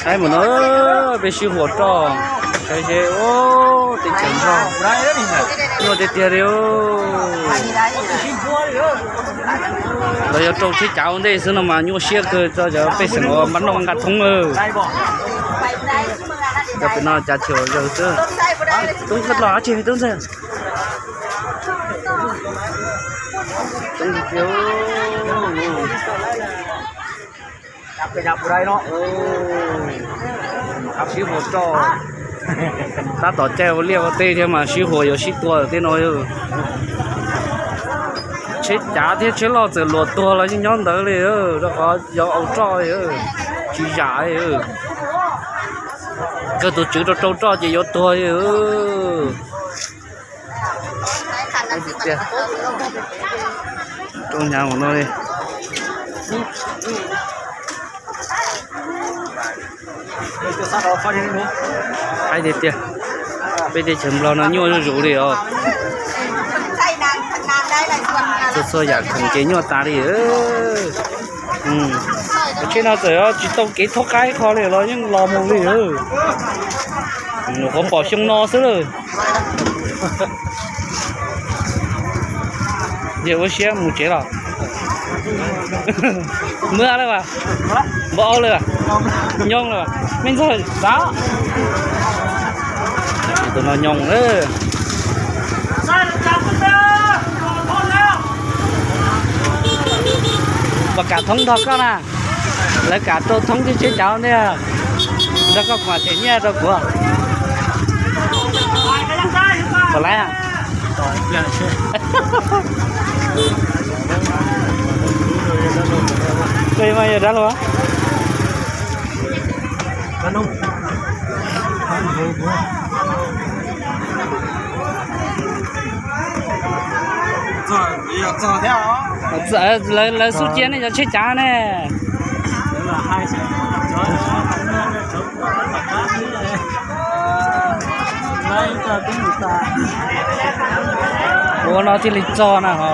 Saib mus no, peb sib huas roj, saib seb, teb chaws Nplog nyuaj tiag tiag li. Los yog rau tsheb cav ua ntej xwb no mas nyuaj siab kawg rau cov pej xeem uas npaj noj nqa thoob lawm. Cov pem no cav chim zaws xwb. Tub los dab tsi tub ntxawg? Sib huas roj, tab tom caij ua liaj ua teb thiab mas sib huas yuav sib tua tej no. Tsheb cav thiab tsheb loj txawm luam tuag los yeej nyob ntawd li, rau qhov yog ua roj li, tsis zam li. Kawg tus tswv rau rau roj ces yuav tuag li. Rau hnyav mus no li. Hais tiag tiag, peb teb chaws Nplog no nyuaj zuj zus li os. Txhua txhua yam khoom ces nyuaj tas li. Tsheb no txawm tsis tau kev thob qab ib qho li los yeej los mus li. Nyuam qhuav pom xyoo no xwb lawm. Yog ua siab mus tsev los. Muab lawm as, npau lawm, nyob lawm, me ntxawg xav. Tus no nyob lawm. Puas kam thoob nrog koj na? Lawv kam rau thoob thiab tsheb cav ntej. Nrog koj kuv mam them nyiaj rau kuv. Puas laib? Koj mas yog dab laug. Lawv xub cia nej cov tsheb cav ne. Ua no thiaj li txog na ho.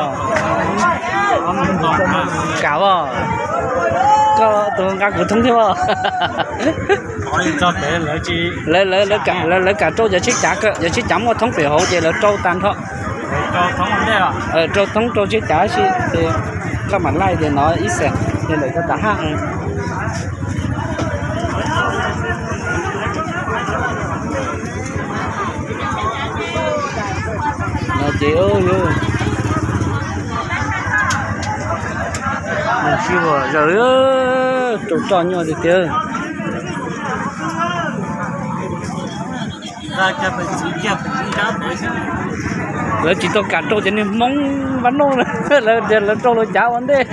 Kam os, koj tus nqa kuv thoob thiab os. Lawv, lawv kam rau cov tsheb cav, cov tsheb cav muaj thoob pem hauv ces lawv rau tag nrho. Rau thoob rau tsheb cav si, koj mam laij ces no ib xees ces lawv koj tas haj. No ces sib huas zaws, rau roj nyuaj tiag tiag. Lawv tsis tau kam rau cov niag Hmoob npab noj, lawv rau lawv cav ua ntej.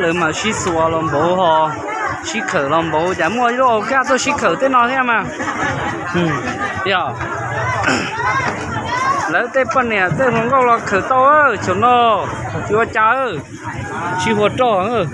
Lawv mas sib xuas los npaum ho, sib khawm los npaum, cas muaj lub aus kaj tuaj sib khawm tej no thiab mas. Yog lawv tej poj niam tej hluas nkauj los khawm tau, chaw no tsis ua cas, sib huas roj.